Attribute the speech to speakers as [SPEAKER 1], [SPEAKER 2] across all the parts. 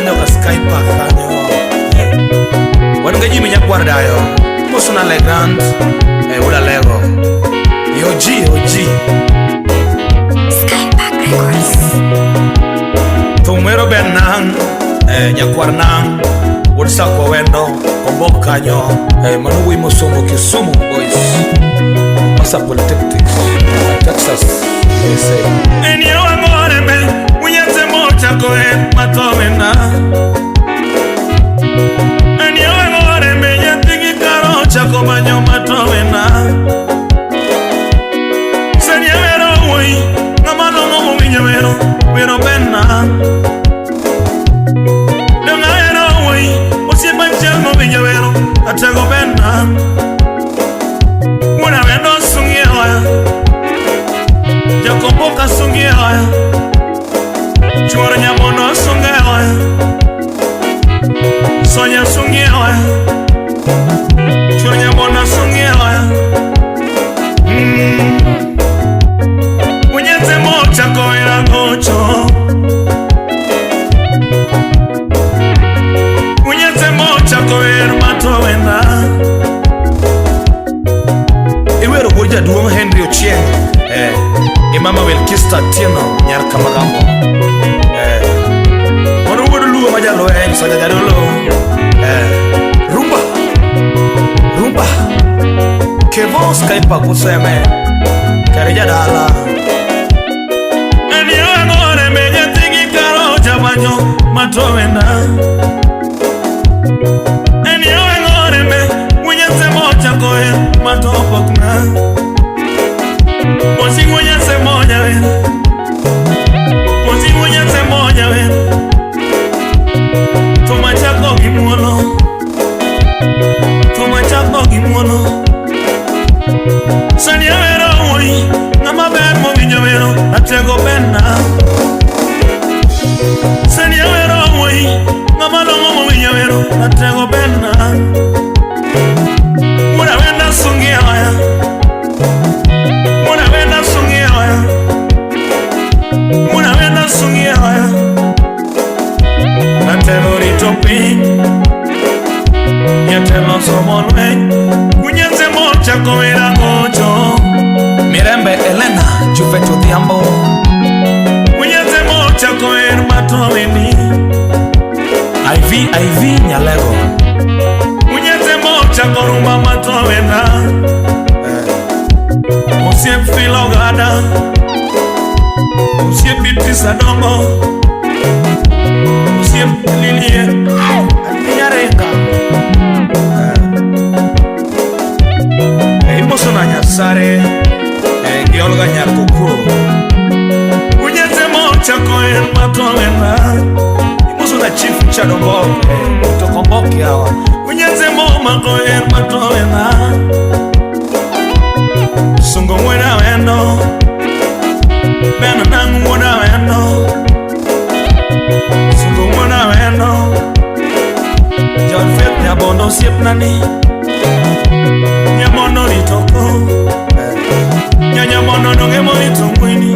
[SPEAKER 1] Joka Sky Park kanyo. Wan ga Jimmy Nyakwar Dayo. Mosona Legrand. Wuod Alego. Yoji, Yoji.
[SPEAKER 2] Sky Park Records.
[SPEAKER 1] Thum wero ben nang', nyakwar nang', wuod Sakwa Wendo, Kombok kanyo, mano wuoyi mosomo Kisumu Boys, Mombasa Polytechnic, Texas, USA.
[SPEAKER 3] Enye wangore me, unyete mocha koe matome na. Enye wangore me, nyatigi karo chako manyo matome na. Senye wero woi, ngama longo muminye wero, wero ben na. Donga wero woi, osiepa chiel mominye wero, atego ben na. Muna wendo sungie oya, Jakomboka sungie oya, Chuor nyamono sungie oya, Sonya sungie oya, Chuor nyamono sungie oya. Unyete mocha koera gocho. Unyete mocha koera matowena.
[SPEAKER 1] Iwero wuod jaduong' Henry Ochieng', gi mama Wilkista Atieno nyar Kamagambo. Mano wuod Luo ma jalweny, Soja Jadolo. Rumba, rumba. Kevo Sky Park useme, kare jadala.
[SPEAKER 3] Enye wangore me nyathigi karo chamanyo matowena. Enye wangore me unyese mocha koe matopokna. Mosi unyese moja we, mosi unyese moja we. Tuma chako gi muolo, tuma chako gi muolo. Sani awero wuoyi, ng'ama ber mowinjo wero, atego benna. Sani awero wuoyi, ng'ama long'o mowinjo wero, atego benna. Wuoda wenda sungie oya, wuoda wenda sungie oya, wuoda wenda sungie oya. Jatelo rito piny, jatelo somo lweny, unyenze mochako wera gocho.
[SPEAKER 1] Mirembe Elena Juvet Odhiambo.
[SPEAKER 3] Unyenze mochako wer matoweni.
[SPEAKER 1] IV IV Nyalego.
[SPEAKER 3] Unyenze mochako rumba matowena. Osiep Philogada, osiep Beatrice Adongo, osiep Lilie
[SPEAKER 1] Nyarenga. Imoso na Nyasare, gi Olga Nyar Kokuro.
[SPEAKER 3] Unyenze mochako wer matowena.
[SPEAKER 1] Imoso na Chief Richard Ombok, kutoka Ombok hawa.
[SPEAKER 3] Unyenze momako wer matowena. Sungo wuoda wendo, beno nang' wuoda wendo. Sungo wuoda wendo, John Faith Nyabondo osiepna ni. Nyabondo rito ko, Nyanyabondo donge morito ng'weni.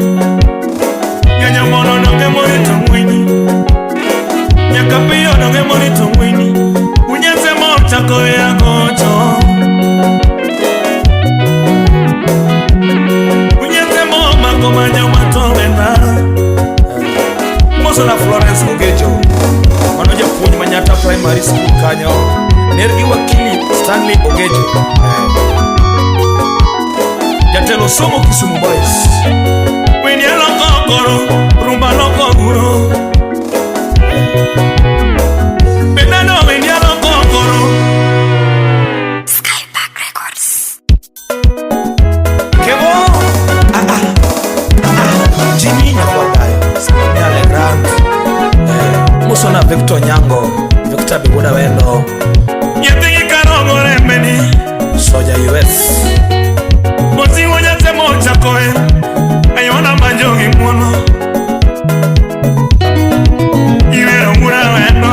[SPEAKER 3] Nyanyabondo donge morito ng'weni. Nyaka piyo donge morito ng'weni. Unyenze mochako ya gocho. Unyenze momako manyo matowena.
[SPEAKER 1] Imoso na Florence Ogejo. Mano japuonj Manyata Primary School kanyo. Ner gi wakili Stanley Ogejo. Jatelo somo Kisumu Boys.
[SPEAKER 3] Winnie loko koro, rumba loko guro. Benano winnie loko koro.
[SPEAKER 2] Sky Park Records.
[SPEAKER 1] Kevo. Ah, ah. Ah, Jimmy Nyakwadayo. Simamia Legrand. Imoso na Victor Nyango. Victor Bigoda Wendo.
[SPEAKER 3] Nyathigi karogo rembeni.
[SPEAKER 1] Soja US.
[SPEAKER 3] Moting'o nyathe mochako e, ayona manjo gi ng'uono. Iwero wuoda wendo,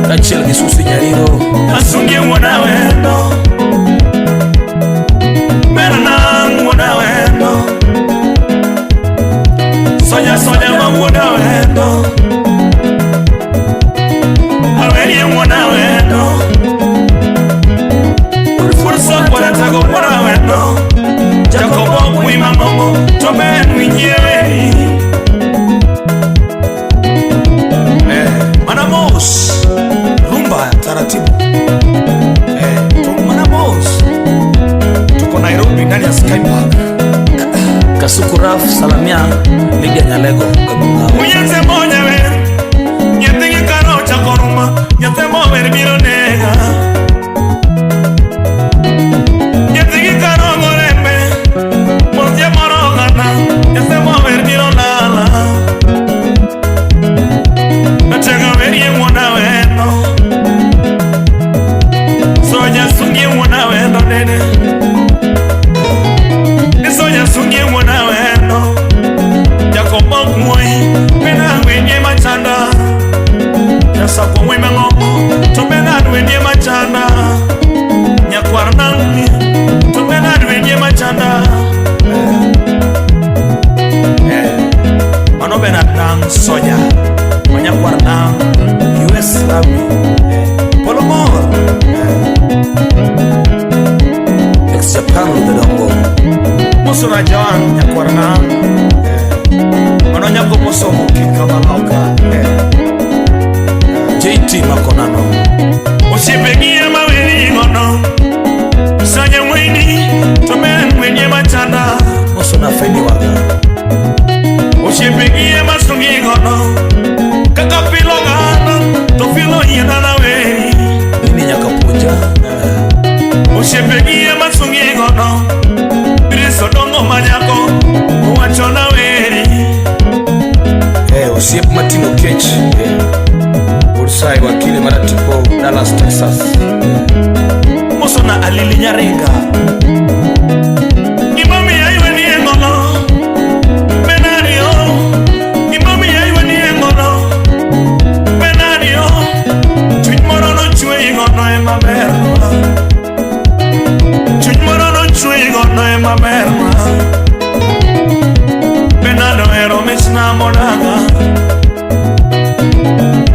[SPEAKER 1] Kaachiel gi Susi Nyariro.
[SPEAKER 3] asungie wuoda wendo. Berna wuoda wendo. Soja soja ma wuoda wendo. wendo Jakobo kui mang'ongo to ben winyieri.
[SPEAKER 1] Mana mos rumba taratibu. Mana mos tuko Nairobi ndani ya Sky Park. Kasuku Raf salamia Lydia Nyalego Kabunga.
[SPEAKER 3] Unyenze monya we nyathigi karo chako ruma nyathi mower biro nega. Nyathigi karo gorembe mosie moro gana nyathi mower biro lala. Natega werie wuona wendo soja sungie wuona wendo nene. Soja sungie wuona wendo Jakobo wuoyi bena wenye machanda. Nyasakwa wuoyi mang'ongo to bena wenye machanda. Nyakwar nang'ni to bena wenye machanda.
[SPEAKER 1] Mano bena nang soja manyakwar nang US Army. Polo mor. Ex Japan Ludodongo. Moso na Joan nyakwar nang. Mano nyako mosomo kika maloka. JT Makonano.
[SPEAKER 3] Osiepe ema weri gono Soja mweni to ben wenye machanda.
[SPEAKER 1] Moso na Feni Waga.
[SPEAKER 3] Osiepe ema sungi gono Kaka filo gana to filo yiena na weri.
[SPEAKER 1] Nini nyakapuonja.
[SPEAKER 3] Osiepe ema sungi gono Kristo dongo manyako owacho na weri.
[SPEAKER 1] Osiep Martin Okech. Bursai wakili maratipo Dallas, Texas. Moso na Alili Nyaringa.
[SPEAKER 3] Gimomiyo iweni e ngolo Benario. Gimomiyo iweni e ngolo Benario. Chuny moro nochweyi gono ema bernwa. Chuny moro nochweyi gono ema bernwa. Benado ero michna modaga.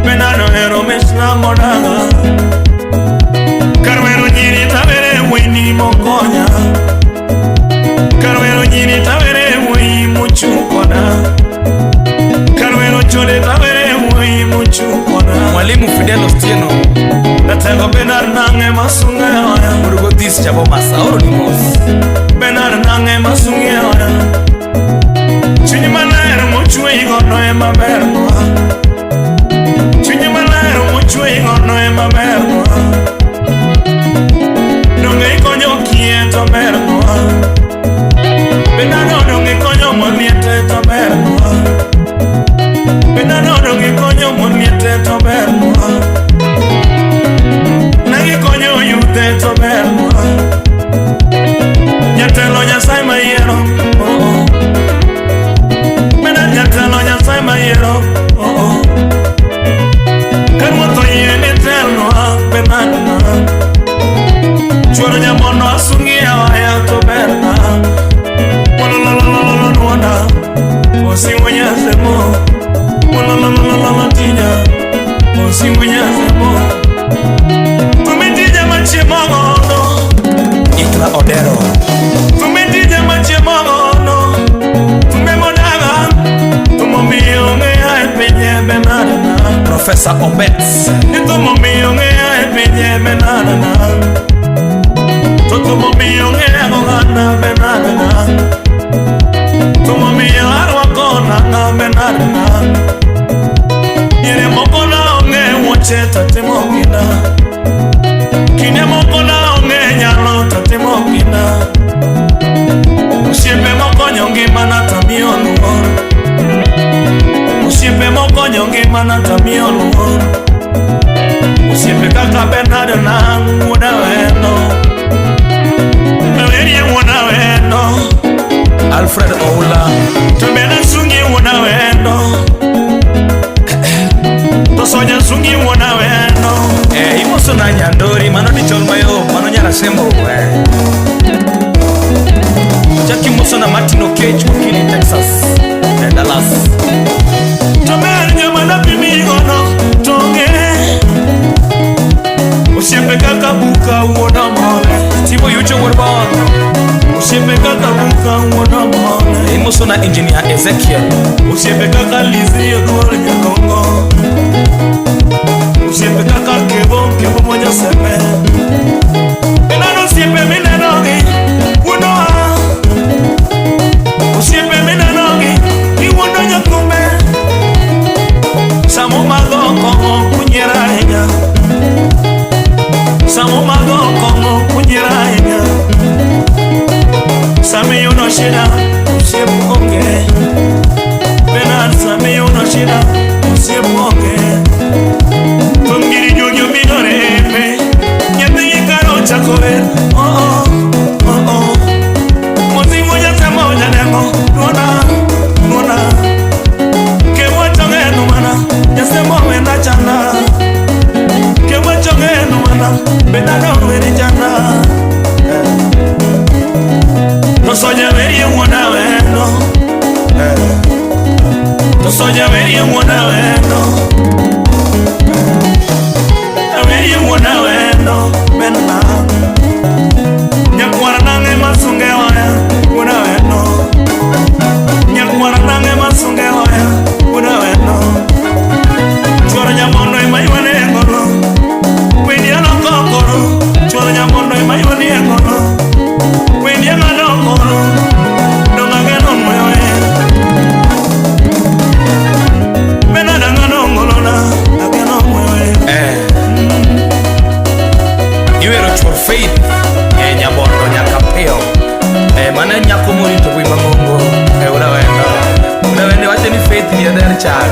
[SPEAKER 3] Benado ero michna modaga. Kar wero nyiri tawere wuoyi mokonya. Kar wero nyiri tawere wuoyi mochung' koda. Kar wero chode tawere wuoyi mochung' koda.
[SPEAKER 1] Mwalimu Fidel Otieno.
[SPEAKER 3] Natego Benard nang'e masunge oya.
[SPEAKER 1] Murugo this chabo masaoro ni mos.
[SPEAKER 3] Benard nang'e masunge oya. Chuny maler mochweyi gono ema bernwa. Chuny maler mochweyi gono ema bernwa. Donge ikonyo kiye to bernwa. Benado donge ikonyo mon liete to bernwa. Benado donge ikonyo mon liete to bernwa. Nagikonyo yudhe to bernwa. Jatelo Nyasaye mayiero, oh oh. Bena jatelo Nyasaye mayiero, oh oh. Ka ruoth oyie ni telnwa, Benadna. Chuor nyamondo asungi awaya to berna. Wolololololo nuona, osimwe nyasemo. Wolololololo tinya, osimwe nyasemo. Tumitija machiemo gono.
[SPEAKER 1] Ikla Odero.
[SPEAKER 3] Tumitija machiemo gono. Tume modaga, tumomiyo ng'eya e pinye Benadna.
[SPEAKER 1] Professor Obet.
[SPEAKER 3] Ni tumomiyo ng'eya e pinye Benadna. To tumomiyo ng'eya goganda Benadna. Tumomiyo arwako nanga Benadna. Diere moko na onge wuoche to timo kinda. Kinde moko na onge nyalo to timo kinda. Osiepe mokonyo ngimana to miyo luor. Osiepe mokonyo ngimana to miyo luor. Osiepe kaka Bernardo nang wuoda wendo. Awerie wuoda wendo.
[SPEAKER 1] Alfred Oula.
[SPEAKER 3] To bende sungi wuoda wendo. To soja sungi wuoda wendo.
[SPEAKER 1] Imoso na Nyandori mano dichol mayom mano nyarasembo. Jackie Moso na Martin Okech wakili Texas. Dallas.
[SPEAKER 3] To ber nyama na pimi gono tonge. Osiepe kaka buka wuoda mole.
[SPEAKER 1] Timo Yucho wuod Bondo.
[SPEAKER 3] Osiepe kaka Buka wuon Omone.
[SPEAKER 1] Imoso na engineer Ezekiel.
[SPEAKER 3] Osiepe kaka Lizzy Oduor Nyagongo. Osiepe kaka Kebo Kebo Mwanyasembe. Ineno osiepe minenogi wuondowa. Osiepe minenogi giwuondo nyakumbe. Samo madho kong'o kunyiero ahinya. Samo madho kong'o kunyiero ahinya. Sama iyudo shida osiep onge. Bernard sama iyudo shida osiep onge. Thum giri juogi obiro repe. Nyathi kar ochako wer. Oh oh, oh oh. Moting'o jatemo jadengo. Nuona, nuona. Kewacho ng'enu mana. Jasemo wenda chanda. Kewacho ng'enu mana. Bernard weni chanda. To soja werie wuona wendo. To soja werie wuona wendo. Awerie wuona wendo. Bena. Nyakwara nang'e masunge waya. Wuona wendo. Nyakwara nang'e masunge waya. Wuona wendo. Chuor nyamondo ema ywane godo. Wendi aloko koro. Chuor nyamondo ema ywane godo. Wendi ang'ado koro. Dong' ageno nwewe. Bernard ang'ado ngolona. Ageno nwewe.
[SPEAKER 1] Iwero chuor Faith Nyabondo Nyakapio. Mano en nyako morito wuoyi mang'ongo. Wuod Awendo. Wuod Awendo wacho ni Faith ni odher chak.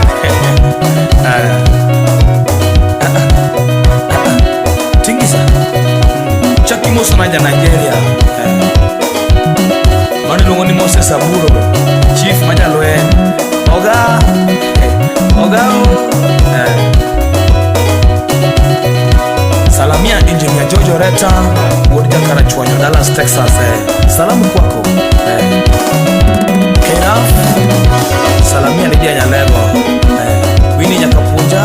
[SPEAKER 1] Tingisa. Chak imoso na ja Nigeria. Mano iluongo ni Moses Aburo. Chief ma jalweny. Oga. Oga o. Salamia Engineer George Oreta, wuod Jakarachuonyo, Dallas, Texas. Salamu kwako. Keraf, salamia Lydia Nyalego. Winnie Nyakapuonja.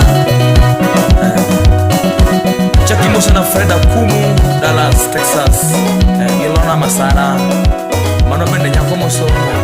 [SPEAKER 1] Chaki Musa na Freda Kumu, Dallas, Texas. Gi Lona Masara. Mano bende nyako mosomo.